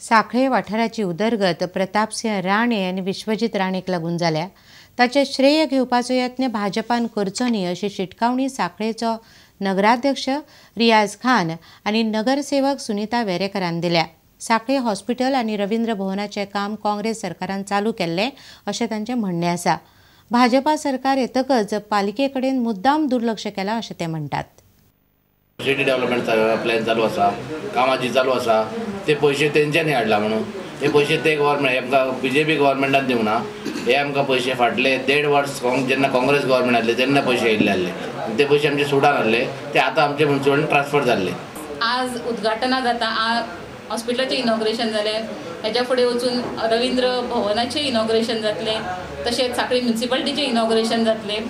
सांखळे वाठाराची उदरगत प्रतापसिंह राणे आनी विश्वजीत राणेक लागून जाल्या. ताचें श्रेय घेवपाचो यत्न भाजपान करचो न्ही अशी शिटकावणी सांखळेचो नगराध्यक्ष रियाज खान आनी नगरसेवक सुनीता वेरेकरान दिल्या. सांखळे हॉस्पिटल आनी रवींद्र भवनाचें काम काँग्रेस सरकारान चालू केल्लें अशें तांचें म्हणणें आसा. भाजपा सरकार येतकच पालिके कडेन मुद्दाम दुर्लक्ष केलां अशें ते म्हणटात. सिटी डेव्हलपमेंट प्लॅन चालू आसा, कामाची चालू आसा, ते पयशे तेंच्यांनी हाडला म्हणून हे पयशे ते गव्हर्मेंट आमकां बीजेपी गव्हर्मेंटान दिवंक ना. हे आमकां पयशे फाटले 1.5 वर्स जेन्ना काँग्रेस गव्हर्मेंट आसले तेन्ना पयशे येयल्ले आसले, ते पयशे आमचे सुडान आसले, ते आतां आमचे म्युनिसिपालिटीन ट्रान्सफर जाल्ले. आज उद्घाटनां जाता, हॉस्पिटलाचें इनॉग्रेशन जालें, हेज्या फुडें वचून रवींद्र भवनाचें इनॉग्रेशन जातलें, तशेंच सांखळी म्युनिसिपालिटीचें इनॉग्रेशन जातलें.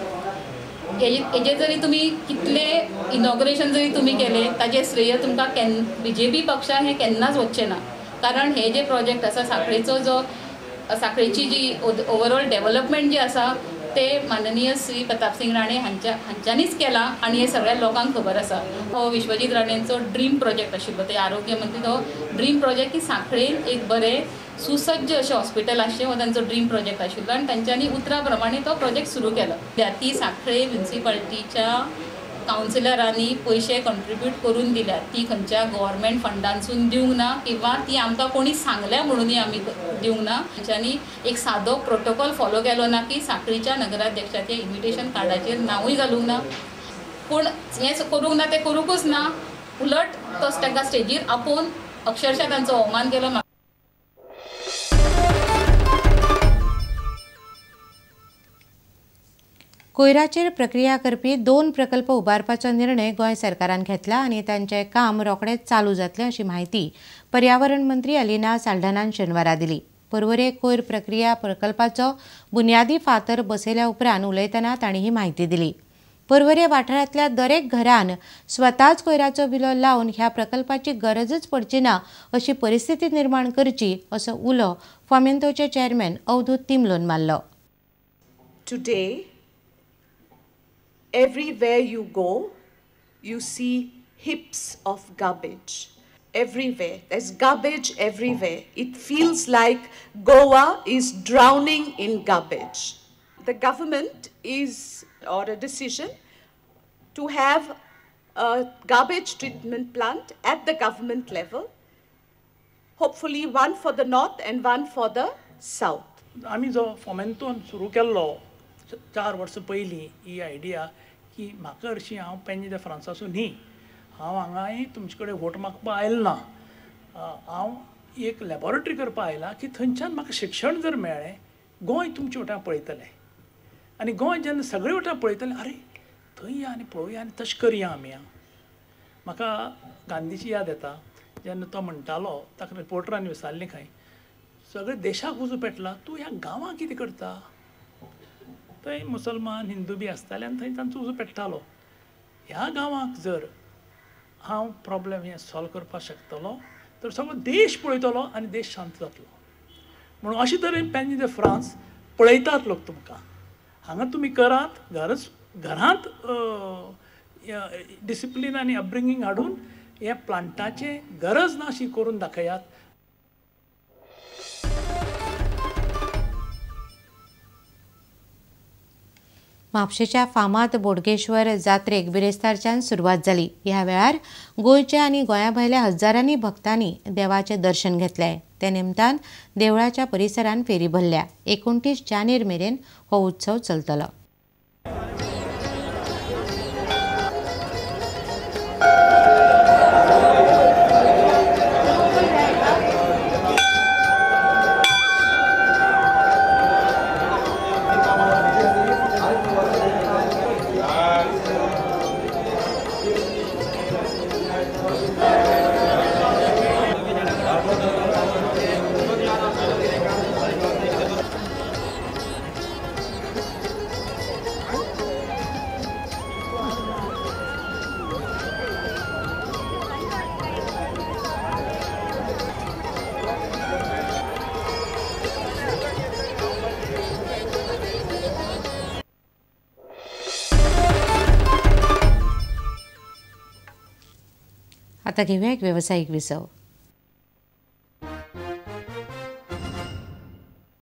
हेजे जरी तुमी कितले इनॉग्रेशन जरी तुमी केले ताजें श्रेय तुमकां बीजेपी पक्षाक हें केन्नाच वचचें ना. कारण हे जे प्रोजेक्ट आसा सांखळेचो जो सांखळेची जी ओवरऑल डेव्हलपमेंट जी आसा ते माननीय श्री प्रतापसिंग राणे हांच्यांनीच केला आनी हे सगळ्या लोकांक खबर आसा. हो विश्वजीत राणेंचो ड्रीम प्रोजेक्ट आशिल्लो, ते आरोग्य मंत्री तो ड्रीम प्रोजेक्ट की सांखळेन एक बरें सुसज्ज अशें हॉस्पिटल आसचें हो तांचो ड्रीम प्रोजेक्ट आशिल्लो आनी तांच्यांनी उतरा प्रमाणे तो प्रोजेक्ट सुरू केलो. ती सांखळे म्युनिसिपालिटीच्या कावन्सिलरांनी पयशे कंट्रिब्यूट करून दिल्या, ती खंयच्या गव्हर्मेंट फंडांसून दिवंक ना किंवा ती आमकां कोणी सांगल्या म्हणूनय आमी दिवंक ना. तांच्यांनी एक सादो प्रोटोकॉल फॉलो केलो ना की सांखळीच्या नगराध्यक्षाच्या इन्विटेशन कार्डाचेर नांवूय घालूंक ना. पूण हें करूंक ना तें करूंकूच ना, उलट तो तांकां स्टेजीर आपोवन अक्षरशः तांचो अवमान केलो. कोयराचेर प्रक्रिया करपी 2 प्रकल्प उबारपाचो निर्णय गोंय सरकारान घेतला आनी तांचें काम रोखडेंच चालू जातलें अशी म्हायती पर्यावरण मंत्री अलिना साल्ढाणान शेनवारा दिली. पर्वरे कोयर प्रक्रिया प्रकल्पाचो बुन्यादी फातर बसयल्या उपरांत उलयतना तांणी ही म्हायती दिली. पर्वरे वाठारांतल्या दरेक घरान स्वताच कोयराचो विलो लावन ह्या प्रकल्पाची गरजच पडची ना अशी परिस्थिती निर्माण करची असो उलो फोमेंतोचे चेअरमॅन अवधूत तिमलोन मारलो. Today, everywhere you go, you see heaps of garbage. Everywhere. There's garbage everywhere. It feels like Goa is drowning in garbage. The government is, or a decision, to have a garbage treatment plant at the government level, hopefully one for the north and one for the south. आमी जो फोमेंतोन सुरू केल्लो 4 वर्सां पयलीं ही idea की म्हाका हरशीं हांव पेंजे दे फ्रांसासून न्ही, हांव हांगाय तुमचे कडेन वोट मागपा आयलो ना, हांव एक लॅबोरेटरी करपा आयला की थंयच्यान म्हाका शिक्षण जर मेळ्ळें गोंय तुमचे वटेन पळयतलें आनी गोंय जेन्ना सगळे वटेन पळयतलें अरे थंय या आनी पळोवया आनी तशें करया आमी. म्हाका गांधीची याद येता जेन्ना तो म्हणटालो, ताका रिपोर्टरान विचारलें खंय सगळे देशाक उजो पेटला तूं ह्या गांवांत कितें करता, थंय मुसलमान हिंदू बी आसताले आनी थंय तांचो उजो पेट्टालो. ह्या गांवांक जर हांव प्रॉब्लम हें सॉल्व करपाक शकतलो तर सगळो देश पळयतलो आनी देश शांत जातलो. म्हणून अशे तरेन पेंजे दे फ्रांस पळयतात लोक तुमकां, हांगा तुमी करात घरांत डिसिप्लीन आनी अपब्रिंगींग हाडून हे प्लांटाचें गरज ना अशी करून दाखयात. म्हापशेच्या फामाद बोडगेश्वर जात्रेक बिरेस्तारच्यान सुरवात जाली. ह्या वेळार गोंयच्या आनी गोंया भायल्या हजारांनी भक्तांनी देवाचें दर्शन घेतलें. ते निमतान देवळाच्या परिसरान फेरी भरल्या. 29 जानेर मेरेन हो उत्सव चलतलो. आता घेऊया एक व्यावसायिक विसव.